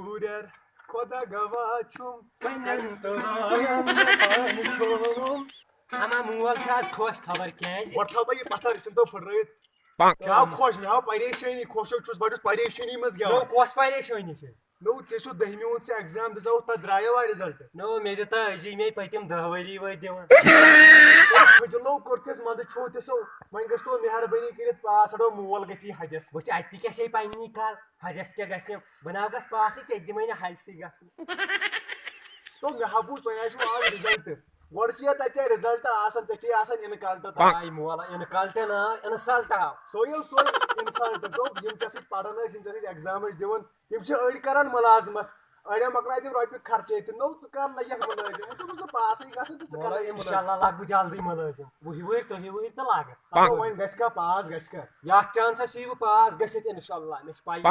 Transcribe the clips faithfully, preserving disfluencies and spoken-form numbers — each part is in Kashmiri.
دوٗرٮ۪ر خۄدا گواہ چھُم، پنٛنٮ۪ن تہٕ راین پانہٕ چھُم۔ اما مول چھُ آز خۄش، خبر کیٛازِ؟ گۄڈٕ تھاو تۄہہِ یہِ پتھر، یہِ ژھٕنۍ تو پھٕٹرٲیِتھ۔ مےٚ آو خۄش، مےٚ آو پریشٲنی، خۄش حظ چھُس، بہٕ چھُس پریشٲنی منٛز گٮ۪وان۔ نو، کۄس پریشٲنی چھِ؟ نو، ژےٚ چھُ دٔہمہِ ہُنٛد ژےٚ exam دِژاوُتھ، تَتھ درٛایوا result؟ نو، مےٚ دیُتا أزی، مےٚ پٔتِم دَہ ؤری وٲتۍ دِوان۔ کھٔجلو کوٚرتھس منٛدٕ چھو تہِ سو، وۄنۍ گٔژھ تو مہربٲنی کٔرِتھ پاس ہٹو، مول گژھِ یہِ حجس۔ وٕچھ، اَتہِ تہِ کیٛاہ چھے پننی کَتھ، حجس کیٛاہ گژھِ؟ بہٕ ناو گژھ پاسٕے، ژےٚ تہِ دِمَے نہٕ حجسٕے گژھنہٕ۔ تو مےٚ ہا بوٗز تۄہہِ آسِوٕ آز result۔ گۄڈٕ چھِ یا تَتہِ ژےٚ result آسان، ژےٚ چھے آسان incult تہٕ تَتھ۔ آے مولا، incult نا، insult آو۔ سُے یو سُے insult۔ دوٚپ، یِم ژےٚ سۭتۍ پَران ٲسۍ، یِم ژےٚ سۭتۍ exam ٲسۍ دِوان، تِم چھِ أڑۍ کران مُلازمت، أڑیو مۄکلایہِ تِم رۄپیہِ خرچے تہٕ نوٚو ژٕ کر لَگَکھ مُلٲزِم؟ وۄنۍ چھُکھ نہٕ ژٕ پاسٕے گژھان تہٕ ژٕ کر مولا، لَگَکھ مُلٲزِم؟ انشاءاللہ لَگہٕ بہٕ جلدی مُلٲزِم، وُہہِ وٕہٕرۍ ترٛہہِ وٕہٕرۍ تہٕ لَگہٕ۔ مطلب، وۄنۍ گژھِ کھا پاس، گژھِ کھا؟ یَتھ chanceس یِیہِ بہٕ پاس گٔژھِتھ انشاءاللہ، مےٚ چھِ پَیی۔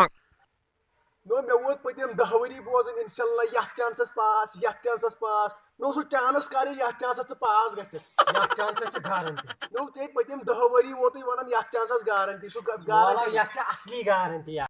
نو، مےٚ ووت پٔتِم دَہ ؤری بوزان، انشاءاللہ یَتھ chanceس پاس، یَتھ chanceس پاس۔ نو، سُہ chance کَرٕ یَتھ chanceس ژٕ پاس گژھِتھ۔ یَتھ chanceس چھِ guarantee۔ نو، ژےٚ پٔتِم دَہ ؤری ووتُے وَنان یَتھ chanceس guarantee، سُہ گا-، مولا، guarantee۔ یَتھ چھِ اصلی guarantee۔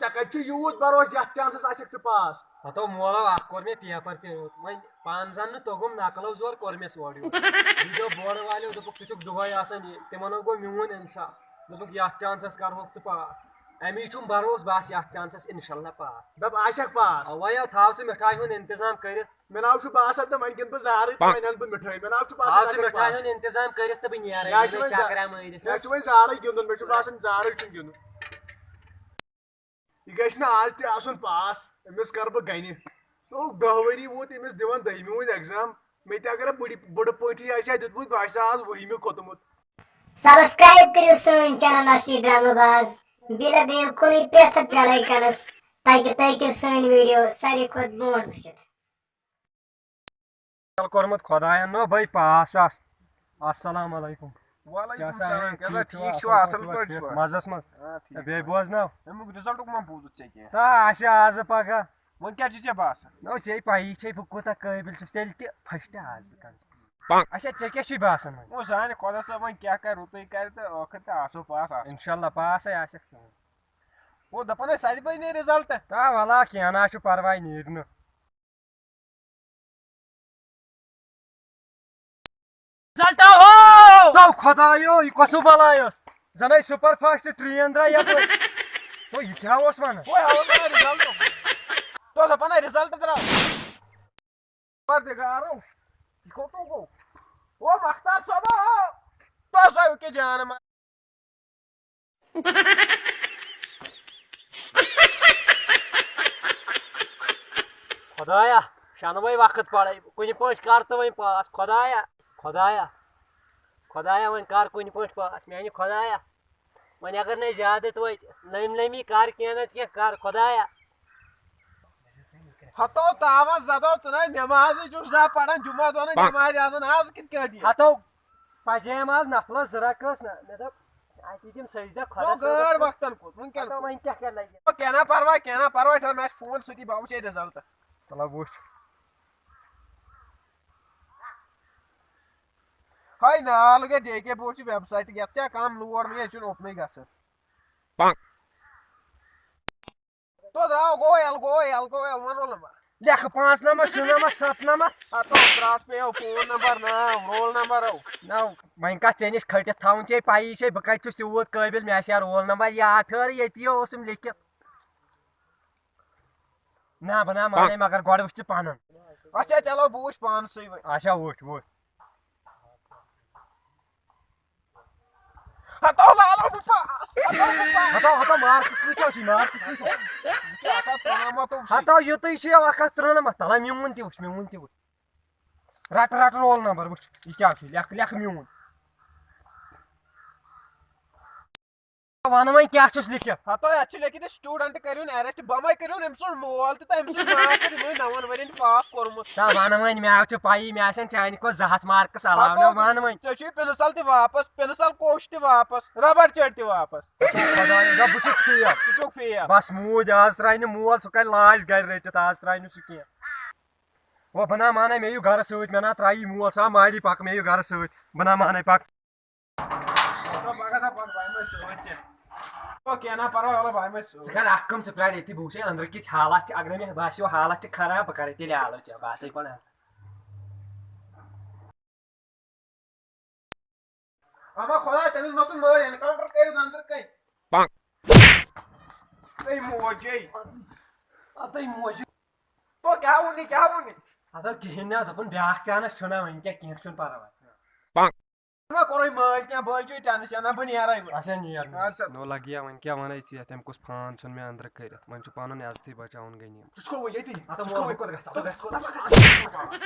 ژےٚ کتہِ چھُ یوٗت بروسہٕ یتھ chanceس آسکھ ژٕ پاس؟ ہتو مولو، اکھ کوٚر مےٚ paper تہِ رُت، وۄنۍ پانہٕ زن نہٕ توٚگُم، نقلو زور کوٚر مےٚ سورٕ یورٕ۔ یہِ گوٚو بورٕ والیو، دوٚپُکھ، "ژٕ چھُکھ دۄہے آسان یہِ۔" تِمن ہو گوٚو میون انصاف، دوٚپُکھ، "یتھ chanceس کرہوکھ ژٕ پاس، امی چھُم بروسہٕ، بس یتھ chanceس انشاءاللہ پاس۔" دپ آسکھ پاس۔ اوا یو، تھاو ژٕ مِٹھایہِ ہُنٛد انتظام کٔرِتھ۔ مےٚ ناو چھُ باسان تہٕ وۄنۍ گِنٛدٕ بہٕ زہرٕے تہٕ وۄنۍ انہٕ بہٕ مِٹھٲے۔ مےٚ ناو چھُ باسان تھاو ژٕ آسکھ مِٹھایہِ پاس۔ ہُنٛد انتظام کٔرِتھ تہٕ بہٕ نیرے، مےٚ حظ چھُ یہِ وۄنۍ زہ-، چکرا مٲرِتھ۔ مےٚ حظ چھُ وۄنۍ زہرٕے گِنٛدُن، مےٚ چھُ باسان زہرٕے چھُم گِنٛدُن۔ یہِ گژھِ نہٕ آز تہِ آسُن پاس، أمِس کَرٕ بہٕ گَنہِ۔ گوٚو دَہ ؤری ووت أمِس دِوان دٔہمہِ ہُنٛد exam، مےٚ تہِ اگر بٕڑِ-، بٕڑٕ پٲٹھی آسہِ ہا دیُتمُت، بہٕ آسہِ ہا آز وُہمہِ کھوٚتمُت۔ Subscribe کٔرِو سٲنۍ channel اصلی ڈرامہ باز، بیٚیہِ لگٲیِو کُنُے پرٛٮ۪تھ bell iconس، تاکہِ تُہۍ ہیٚکِو سٲنۍ video ساروی کھۄتہٕ برونٛٹھ وٕچھِتھ۔ کوٚرمُت خۄدایَن نو بھاے پاس آس۔ السلام علیکم۔ وعلیکم کیٛاہ سا السلام، ہے، کیٛاہ سا ٹھیٖک ٹھیٖک چھِوا؟ چھِوا؟ اَصٕل اَصٕل پٲٹھۍ پٲٹھۍ چھِوا؟ مَزَس منٛز۔ آ، ٹھیٖک۔ بیٚیہِ بوزناو۔ اَمیُک result ما بوٗزُتھ ژےٚ کینٛہہ؟ تا آسہِ آزٕ پَگاہ۔ وۄنۍ کیٛاہ چھُ ژےٚ باسان؟ نو ژےٚ پَیی چھے بہٕ کوٗتاہ قٲبِل چھُس، تیٚلہِ تہِ first آز بہٕ کَمہِ ساتہٕ۔ اچھا، ژےٚ کیٛاہ چھُے باسان وۄنۍ؟ وۄنۍ زانہِ خۄدا صٲب وۄنۍ کیٛاہ کَرِ، رُتُے کَرِ تہٕ ٲخٕر تہِ آسو پاس آسو۔ اِنشاءاللہ پاس ہے آسٮ۪کھ ژٕ وۄنۍ۔ وۄنۍ دَپان ٲسۍ سَتہِ بَجہِ نیرِ result۔ تا وَلا کینٛہہ نہ حظ چھُ پَرواے، نیرِ نہٕ۔ Result آو! تو خۄدایو، یہِ کۄس ہیوٗ بَلاے ٲس؟ زَن ٲسۍ super fast train درٛاے یَپٲرۍ۔ تو یہِ کیٛاہ اوس وَنان؟ وۄنۍ آو نہٕ result۔ تو دَپان ہے result درٛاو۔ پَردِگارو، یہِ کوٚت گوٚو؟ او مختار صٲبا، تو سا یہِ کیٛاہ جان ما-، خۄدایا، شٮ۪نوَے وقت پرے، کُنہِ پٲٹھۍ کر تہٕ وۄنۍ پاس۔ خۄدایا، خۄدایا، خۄدایا، وۄنۍ کر کُنہِ پٲٹھۍ پاس، میانہِ خۄدایا۔ وۄنۍ اگر نَے زیادٕ توتہِ نٔمۍ نٔمی کر کینٛہہ نتہٕ کینٛہہ کر، خۄدایا۔ ہتو تاوان زدو ژٕ نَے نٮ۪مازٕے چھُکھ زانٛہہ پران، جمعہ دۄہ نہٕ نٮ۪مازِ آسان، آز کِتھ کٲٹھۍ یِکھ؟ ہتو پجام آز نفلس زٕ رکٲژ نہ، مےٚ دوٚپ، اَتہِ دِم سجدہ خۄدا گوٚو غٲر صٲبَس۔ وقتن کوٚت، وۄنۍ کیٛاہ؟ ہتو وۄنۍ کیٛاہ کَرٕ لگہِ؟ کینٛہہ نہ پرواے، کینٛہہ نہ پرواے، تھاو مےٚ آسہِ فون سۭتی، بہٕ وٕچھے result۔ تَلہ وٕچھ۔ ہاے نال گٔے جے کے بوچ ویب سایٹ، یَتھ چھا کانٛہہ لوڈ نہٕ، یہِ چھُنہٕ اوپنٕے گژھان۔ تو درٛاو، گوٚو یَلہٕ، گوٚو یَلہٕ، گوٚو یَلہٕ، وَن roll number۔ لیکھٕ پانٛژھ نمبر، شےٚ نمبر، ستھ نمبر۔ ہتو ترٛٹھ پیٚیو phone number، ناو، roll number او۔ نو، وۄنۍ کتھ ژےٚ نِش کھٔٹِتھ تھاوُن چھے پَیی چھے، بہٕ کتہِ چھُس تیوٗت قٲبِل، مےٚ آسہِ ہا roll number یاد، ٹھٔہر ییٚتی اوسُم لیکھِتھ۔ نہ، بہٕ نہ مانے، مگر گۄڈٕ وٕچھ ژٕ پنُن۔ اچھا، چلو، بہٕ وٕچھٕ پانسٕے وۄنۍ۔ اچھا، وٕچھ، وٕچھ۔ ہتو لالو بہٕ پاس، ہتو بہٕ پاس۔ ہتو، ہتو، marks کۭتیاہ چھِ، marks کۭتیاہ؟ یہِ کیٛاہ اکھ ہتھ ترُنمتھ چھُ؟ ہتو، یُتُے چھُ اکھ ہتھ ترُنمتھ، تَلہ میون تہِ وٕچھ، میون تہِ وٕچھ۔ رٹ، رٹ roll number، وٕچھ، یہِ کیٛاہ چھُ، لیکھ، لیکھ میون۔ وَن وۄنۍ کیٛاہ چھُس لیکھِتھ؟ ہتو، یتھ چھُ لیکھِتھ، student کٔرِوُن arrest، بمے کٔرِوُن أمۍ سُنٛد مول تہِ تہٕ أمۍ سٕنٛدۍ ماستٕر، یِمو نَوَن ؤرین پاس کوٚرمُت۔ تا وَن وۄنۍ، مےٚ چھُ پَیی، مےٚ آسن چانہِ کھۄتہٕ زٕ ہَتھ marks علاوٕ، ہتو، مےٚ وَن وۄنۍ۔ ژےٚ چھُے pencil تہِ واپس، pencil کوش تہِ واپس، rubber چٹہِ تہِ واپس۔ خۄدایا، بہٕ چھُس fail۔ ژٕ چھُکھ fail۔ بس موٗدۍ، آز ترٛایہِ نہٕ مول، سُہ کَرِ لاش گرِ رٔٹِتھ، آز ترٛایہِ نہٕ سُہ کینٛہہ۔ وۄنۍ بہٕ نا مانے، مےٚ یِیِو گرس سۭتۍ، مےٚ نا ترٛایی مول، سا مالی پکھ، مےٚ یِیِو گرس سۭتۍ، بہٕ نا مانے پکھ۔ دَپ پَگاہ، دَپ پَگاہ، بہٕ اَنہٕ سۭتۍ ژےٚ۔ او، کینٛہہ نہ پرواے، وَلہٕ بہٕ اَنہٕ وۄنۍ سۭتۍ۔ ژٕ کر اکھ کٲم، ژٕ پرٛار ییٚتی، بہٕ وٕچھے أنٛدرٕ کِتھ حالات چھِ۔ اگر مےٚ باسیو حالات چھِ خراب، بہٕ کرے تیٚلہِ آلو ژےٚ، بہٕ آسے پانہٕ۔ اما خۄداے، تٔمِس ما ژھُن مٲرۍ انکاونٹر کٔرِتھ أنٛدرٕ کَنۍ۔ اے موجے۔ اَدَے موجہِ۔ تو کیٛاہ ووٚن یہِ، کیٛاہ ووٚن یہِ؟ اَدٕ کِہیٖنۍ نہٕ، دوٚپُن بیٛاکھ چانس چھُنہ وۄنۍ کیٛاہ، کینٛہہ چھُنہٕ پرواے۔ ما کوٚرُے مٲلۍ کینٛہہ، بہٕ حظ چھُے ٹٮ۪نشن، نہ بہٕ نیرے وۄنۍ۔ اچھا، نیر نیر۔ اَدٕ سا۔ نو لگیا وۄنۍ کیٛاہ وَنے ژےٚ، تٔمۍ کُس فان ژھُن مےٚ أنٛدرٕ کٔرِتھ، وۄنۍ چھُ پَنُن عزتھٕے بچاوُن غنیٖم۔ ژٕ چھُکھ وۄنۍ ییٚتی؟ ہَتہٕ ژٕ چھُکھ مول وۄنۍ کوٚت گژھٕ؟ ژٕ گژھٕ کوٚت؟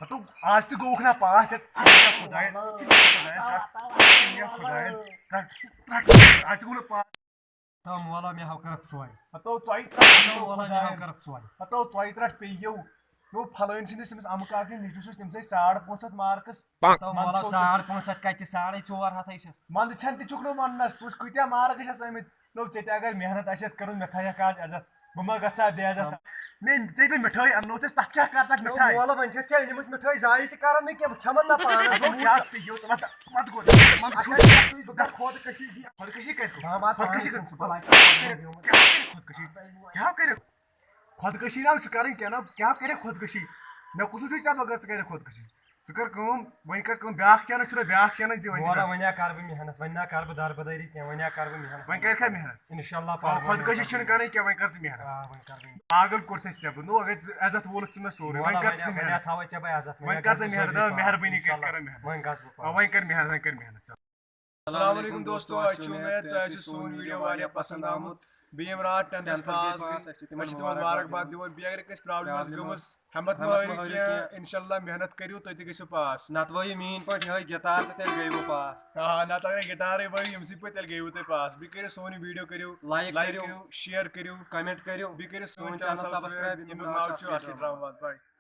ہتو، آز تہِ گوٚوُکھ نا پاس، ژٕ ژٕ نیر خۄداین، ژٕ نیر خۄداین، ژٕ نیر خۄداین، رٹ، رٹ، آز تہِ گوٚو نہٕ پاس۔ تو مولا مےٚ ہاو کَرَکھ ژۄے۔ ہتو، ژۄیہِ ترٛٹھ، تو مولا مےٚ ہاو کَرَکھ ژۄے۔ ہتو، ژۄیہِ ترٛٹھ پیٚیِو۔ نو، پھلٲنۍ سٕنٛدِس أمِس اَمہٕ کاکنہِ نیٚچوِس ٲسۍ تٔمِس ٲسۍ ساڑ پانٛژھ ہَتھ مارکس۔ تو مولا، ساڑ پانٛژھ ہَتھ کَتہِ چھِ؟ ساڑے ژور ہَتھے چھَس۔ منٛدٕ چھَنہٕ تہِ چھُکھ نہٕ وَننَس، وٕچھ کۭتیٛاہ مارکس چھَس آمٕتۍ۔ نو، ژےٚ تہِ اگر محنت آسہِ یَتھ کٔرمٕژ، مےٚ تھایَکھ آز عزت۔ بہٕ ما گژھٕ ہا بے عزت؟ مےٚ ژےٚ یہِ مِٹھٲے اَننٲوتھ اَسہِ، تَتھ کیٛاہ کَرٕ تَتھ مِٹھایہِ؟ وَلہٕ وۄنۍ چھےٚ ژےٚ أنمٕژ مِٹھٲے ضایع تہِ کَرَن نہٕ کینٛہہ، بہٕ کھٮ۪مَن نہ پانَس۔ اَدٕ کیٛاہ پیٚیو ژٕ وَتھ، وَتھ گوٚو، وَتھ اَچھا، گوٚو۔ ژٕ چھُکھ خۄدکٔشی دِوان۔ خۄدکٔشی کَتہِ گوٚو؟ بَلاے کیٛاہ کٔرِتھ؟ کیٛاہ کٔرِتھ خۄدکٔشی؟ کیٛاہ کٔرِتھ؟ خۄدکٔشی نہ چھُ کَرٕنۍ کینٛہہ، نہ کیٛاہ کٔرِتھ خۄدکٔشی؟ مےٚ کُس چھُے ژےٚ بغٲر ژٕ کَرِکھ خۄدکٔشی؟ ژٕ کر کٲم، وۄنۍ کر کٲم، بیٛاکھ چانس چھُنہ، بیٛاکھ چانس دِ وۄنۍ وَلہٕ، تہِ۔ وۄنۍ ہا کَرٕ بہٕ محنت، وۄنۍ نہ کَرٕ بہٕ دَربٕدٲری کینٛہہ، وۄنۍ ہا کَرٕ بہٕ محنت۔ وۄنۍ کَرِ کھا محنت؟ اِنشاء اللہ آ، پَرٕ وۄنۍ خۄدکٔشی کَرٕ چھِنہٕ بہٕ۔ کَرٕنۍ کینٛہہ، وۄنۍ کر ژٕ محنت۔ آ، وۄنۍ کَرٕ بہٕ۔ پاگل کوٚرتھَے ژےٚ بہٕ، نو، اگر عزت وولُکھ ژٕ مےٚ سورُے، وَلہٕ وۄنۍ کر وۄنۍ ژٕ ہا، وۄنۍ ہا محنت۔ تھاوَے ژےٚ بہٕ عزت، وۄنۍ وۄنۍ ہا کر گژھٕ ژٕ بہٕ مہربٲنی ضروٗری کٔرِتھ پاس، کَرٕ محنت۔ وۄنۍ گژھٕ بہٕ آ، پاس۔ وۄنۍ کر محنت، وۄنۍ کر محنت ژٕ۔ السلام علیکم دوستو، اَسہِ چھِ اُمید تۄہہِ آسہِ سون ویٖڈیو واریاہ پسنٛد آمُت۔ بیٚیہِ یِم راتھ ٹینتھس ٹینتھس گٔے پاس، پاس، أسۍ چھِ تِمن أسۍ چھِ تِمن مُبارک مُبارک باد باد دِوان۔ بیٚیہِ اگر کٲنٛسہِ پرابلم آسہِ پرابلم گٔمٕژ، مٲلِو ہٮ۪مت مہ ہٮ۪مت مہ ہٲرِو ہٲرِو کینٛہہ، کینٛہہ۔ اِنشاء اللہ محنت کٔرِو، تُہۍ تہِ گٔژھِو پاس۔ نتہٕ وٲیِو میٛٲنۍ پٲٹھۍ یِہوٚے گِتار تہٕ تیٚلہِ گٔیوٕ پاس۔ آ، نتہٕ اگر گِٹارٕے وٲیِو ییٚمہِ سٕے پٲٹھۍ، تیٚلہِ گٔیوٕ تُہۍ پاس۔ بیٚیہِ کٔرِو سون یہِ ویٖڈیو کٔرِو لایک لایک کٔرِو، کٔرِو، شِیر کٔرِو، کمنٹ کٔرِو، بیٚیہِ کٔرِو سون سون چینل چینل سبسکرایب، سبسکرایب، ییٚمیُک ییٚمیُک ناو ناو چھُ چھُ اَصلی اَصلی ڈرٛاما۔ ڈرٛاما۔ باے۔